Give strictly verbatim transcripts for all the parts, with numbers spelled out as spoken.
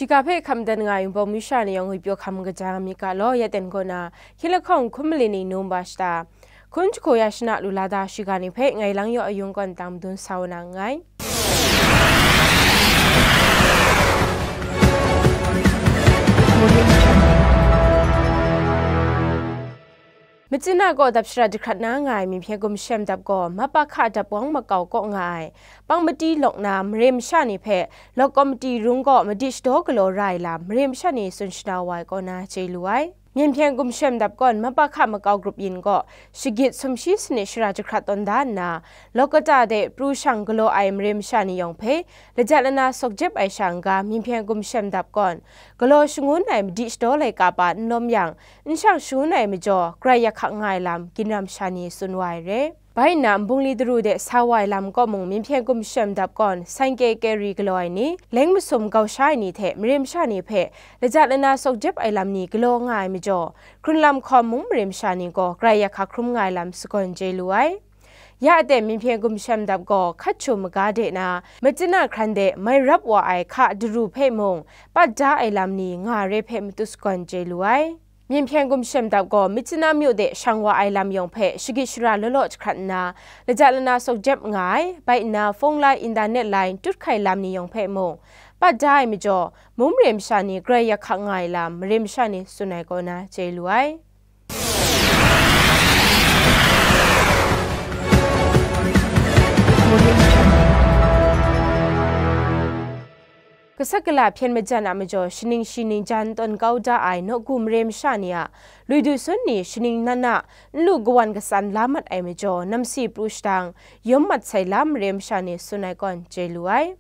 Shiga hpe hkam dan nga ai Wunpawng masha ni yawng ngwi pyaw hkam kaja nga myit ga law, ya ten kaw na, hkying lahkawng hkum mali ning Nungba shata, hkun jahku ya shana lu la da shiga ni hpe ngai Lang Yaw Ayung kaw nang madun sa wa na nngai. Machyina kaw dap shara jahkrat na nga ai Myinhpyen Gumshem Dap gaw, Mapakha dap wang makau kaw nga ai, Pangmati lawk na mare masha ni hpe Lawk Komiti rung kaw madi shadaw galaw ra ai lam mare masha ni tsun shana wa ai kaw na chye lu ai. Myinhpyen Gumshem Dap gaw Mapakha makau grup yin kaw shagit sumshi sanit shara jahkrat tawn da nna, Lawkata de pru shang galaw ai mare masha ni yawng hpe lajat lana sawk jep ai sha n-ga, Myinhpyen Gumshem Dap gaw galaw shangun ai madi shadaw laika pa n lawm yang, n shang shangun ai majaw, grai yak hkak nga ai lam ginra masha ni tsun wa ai re. Bai nna, nbungli daru de sa wa ai lam kaw mung, Myinhpyen Gumshem Dap gaw saingke keri galaw ai ni, leng masum gau sha ai ni hte mare masha ni hpe lajat lana sawk jep ai lam ni galaw nga ai majaw, hkrun lam hkawm mung mare masha ni gaw grai yak hkak hkrum nga ai lam sagawn chye lu ai. Ya aten Myinhpyen Gumshem Dap gaw hkat htum maga de na, Machyina hkran de mai rap wa ai hka daru hpe mung, pat da ai lam ni nga re hpe matu sagawn chye lu ai. Myinhpyen Gumshem Dap gaw Myitkyina myu de shang wa ai lam yawng hpe shagit shara law law jahkrat nna, lajat lana sawk jep nga ai, bai nna, phone lai, internet lai, n tut hkai lam ni yawng hpe mung, pat da ai majaw, mung mare masha ni grai yak hkak nga ai lam, mare masha ni tsun ai kaw na chye lu ai. Kasak kala hpyen majan a majaw, shaning shi ningjan tawn kau da ai nawku mare masha ni a lui du sun ni shaning nan a nlu kawan katsan la mat ai majaw, namsi pru shadang yawm mat sai lam mare masha ni tsun ai kaw chye lu ai.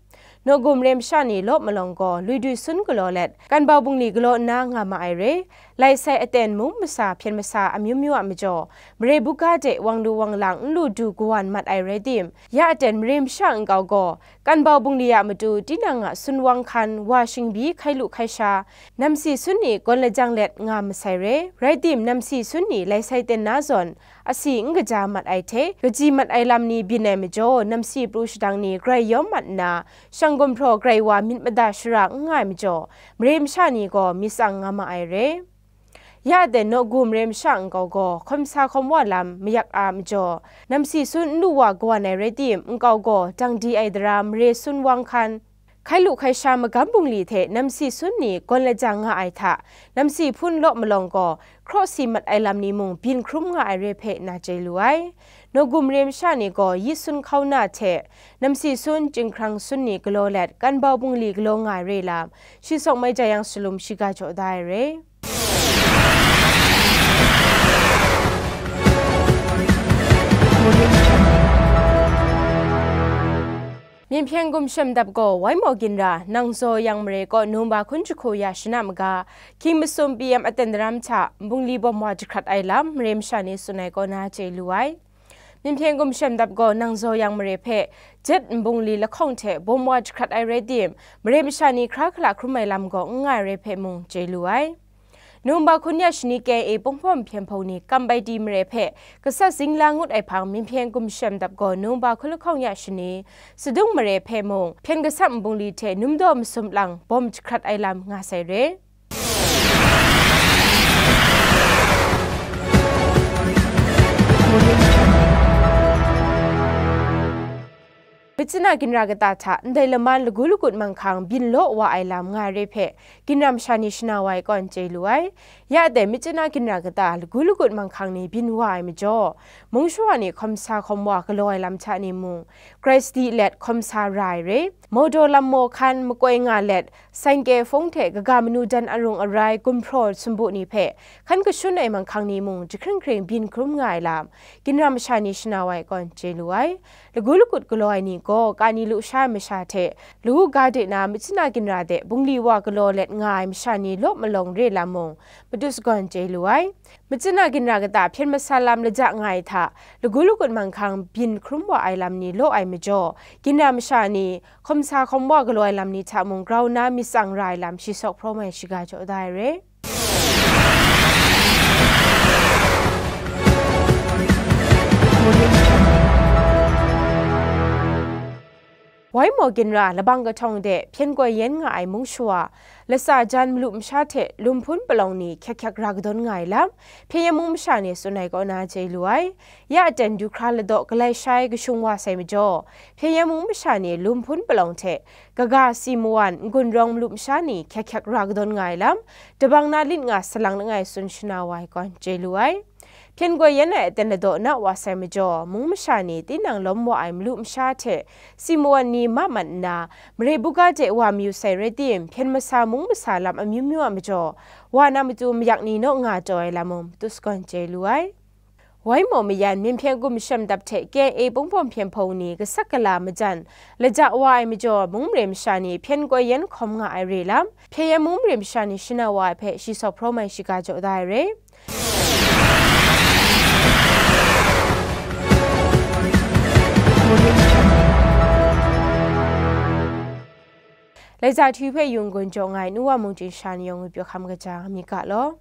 Nawku mare masha ni law malawng gaw, lui du sun galaw let, kanbau bungli galaw nna nga ma ai re. Lai sai aten mung masa hpyen masa amyu myu a majaw, mare buga de wang lu wang lang nlu du kawan mat ai rai tim, ya aten mare masha nkau gaw, kanbau bungli a matu tinang a sun wang hkan, wa shingbi hkai lu hkai sha, namsi sun ni gawn lajang let nga masai re. Rai tim, namsi sun ni lai sai ten na zawn, asi n kaja mat ai hte, kaji mat ai lam ni byin ai majaw, namsi pru shadang ni grai yawm mat nna, shang gumhpraw grai wa myit mada shara n nga ai majaw, mare masha ni gaw myit tsang nga ma ai re. Ya aten nawku mare masha nkau gaw, hkawm sa hkawm wa lam mayak a majaw, namsi sun n lu wa kawan ai rai tim, nkau gaw dang di ai dara mare sun wang hkan, hkai lu hkai sha magam bungli hte namsi sun ni gawn lajang nga ai hta, namsi hpun law malawng gaw, hkraw si mat ai lam ni mung byin hkrum nga ai re hpe na chye lu ai. Nawku mare masha ni gaw yi sun hkau na hte, namsi sun, chyinghkrang sun ni galaw let, kanbau bungli galaw nga ai re lam, shi sawk mai jai yang salum shiga jaw da ai re. Myinhpyen Gumshem Dap gaw, Waimaw ginra, Nang Zaw Yang mare kaw Nungba hkun jahku ya shana maga, hkying masum P M aten daram hta, nbungli bawm wa jahkrat ai lam, mare masha ni tsun ai kaw na chye lu ai. Myinhpyen Gumshem Dap gaw, Nang Zaw Yang mare hpe jet nbungli lahkawng hte bawm wa jahkrat ai rai tim, mare masha ni hkra hkala hkrum ai lam gaw n nga ai rai hpe mung chye lu ai. Nungba hkun ya shani K I A Pungpawm Hpyen Hpung ni kam bai di mare hpe gasat zingla ngut ai hpang, Myinhpyen Gumshem Dap gaw Nungba hkun lahkawng ya shani Sadung mare hpe mung, hpyen gasat nbungli hte numdaw masum lang bawm jahkrat ai lam nga sai re. Myitkyina ginra kata hta ndai laman lagu lagut manghkang byin law wa ai lam nga ai re hpe, ginra masha ni shana wa ai kaw chye lu ai. Ya aten Myitkyina ginra kata lagu lagut manghkang ni byin wa ai majaw, mung shawa ni hkawm sa hkawm wa galaw ai lam hta ni mung, grai sadi let hkawm sa ra ai re. Mawdaw lam maw hkan makoi nga let, saingke hpung hte kaga manu dan arung arai gumhpraw sumbu ni hpe hkan kashun ai manghkang ni mung jahkring hkring byin hkrum nga ai lam, ginra masha ni shana wa ai kaw chye lu ai. Lagu lagut galaw ai ni gaw, kani lusha ai masha hte, lagu ga de na Myitkyina ginra de bungli wa galaw let nga ai masha ni law malawng re lam mung, matu sagawn chye lu ai. Myitkyina ginra kata hpyen masa lam laja nga ai hta, lagu lagut manghkang byin hkrum wa ai lam ni law ai majaw, ginra masha ni hkawm sa hkawm wa galaw ai lam ni hta mung grau nna myit tsang ra ai lam shi sawk hpraw mai shiga jaw da ai re. Wai maw ginra labang kahtawng de hpyen koi yen nga ai mung shawa, latsa jan malu masha hte lum hpun palawng ni hkyak hkyak ra kadawn nga ai lam, Hpyen Yen mung masha ni tsun ai kaw na chye lu ai. Ya aten du hkra ladaw galai shai kashung wa sai majaw, Hpyen Yen mung masha ni lum hpun palawng hte kaga si mawan n-gun rawng malu masha ni hkyak hkyak ra kadawn nga ai lam, dabang na lit nga salang langai tsun shana wa ai kaw chye lu ai. Hpyen koi yen ai aten ladaw na wa sai majaw, mung masha ni tinang lawm wa ai malu masha hte si mawan ni ma mat nna, mare buga de wa mayu sai rai tim, hpyen masa mung masa lam amyu myu a majaw, wa na matu mayak ni naw nga taw ai lam mung matu sagawn chye lu ai. Wai maw mayan, Myen hpyen gum shem dap hte K I A Pungpawm hpyen hpawng ni kasak kala majan laja wa ai majaw, mung mare masha ni hpyen koi yen hkawm nga ai re lam, Hpyen Yen mung mare masha ni shana wa ai hpe shi sawp hpraw mai shiga jaw da ai re. Laiza hti hpe yung gun jaw nga ai nu wa mung chyingsha ni yawng ngwi pyaw hkam kaja mi ga law.